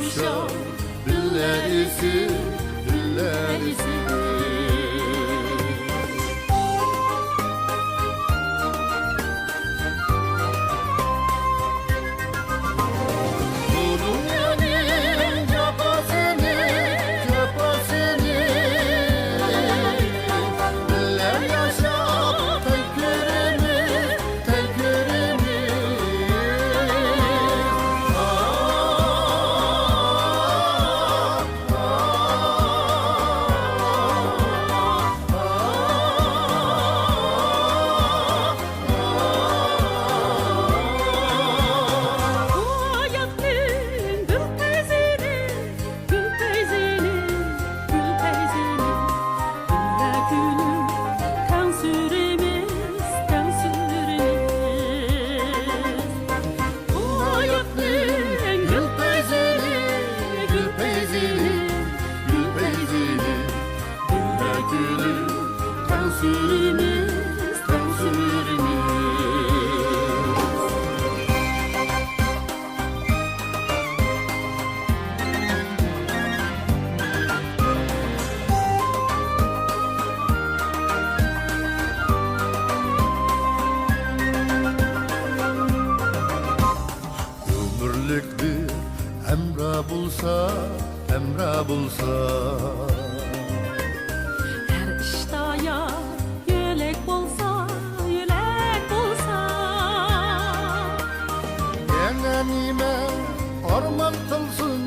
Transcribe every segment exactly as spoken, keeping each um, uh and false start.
بىللە ئېسىل، بىللە ئېسىل. بۇ دۇنيانىڭ جاپاسىنى، جاپاسىنى بىللە ياشاپ تەڭ كۆرىمىز، تەڭ كۆرىمىز. بۇ ھاياتنىڭ گۈل پەيزىنى، گۈل پەيزىنى، گۈل پەيزىنى بىللە كۈلۈپ تەڭ سۈرىمىز، تەڭ سۈرىمىز. بۇ ھاياتنىڭ گۈل پەيزىنى، گۈل پەيزىنى، گۈل پەيزىنى بىللە كۈلۈپ تەڭ سۈرىمىز، تەڭ سۈرىمىز. ئۆمۈرلۈك بىر ھەمراھ بولسا، ھەمراھ بولسا. ھەر ئىشتا يار يۆلەك بولسا، يۆلەك بولسا. يەنە نېمە ئارمان قىلسۇن،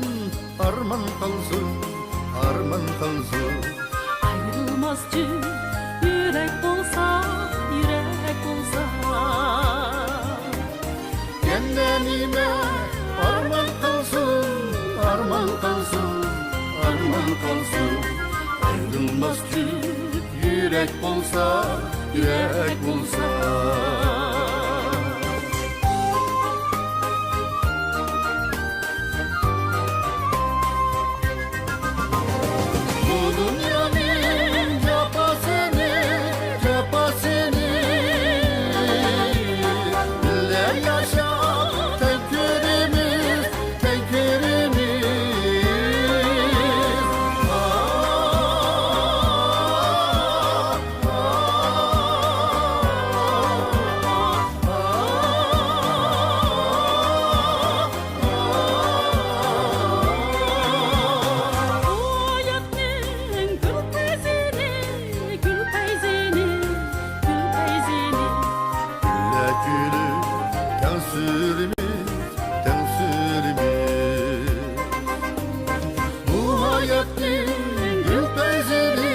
ئارمان قىلسۇن، ئارمان قىلسۇن. ئايرىلماس جۈپ يۈرەك بولسا، يۈرەك بولسا. يەنە نېمە ئارمان قىلسۇن، ئارمان قىلسۇن، ئارمان قىلسۇن. ئايرىلماس جۈپ يۈرەك بولسا، يۈرەك بولسا. بۇ دۇنيانىڭ جاپاسىنى، جاپاسىنى بىللە ياشاپ تەڭ كۆرىمىز، تەڭ كۆرىمىز. ھاياتنىڭ گۈل پەيزىنى، گۈل پەيزىنى، گۈل پەيزىنى بىللە كۈلۈپ تەڭ سۈرىمىز، تەڭ سۈرىمىز. بۇ ھاياتنىڭ گۈل پەيزىنى،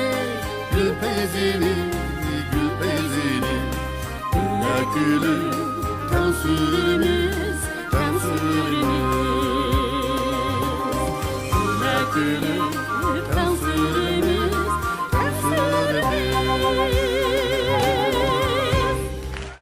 گۈل پەيزىنى، گۈل پەيزىنى بىللە كۈلۈپ تەڭ سۈرىمىز، تەڭ سۈرىمىز.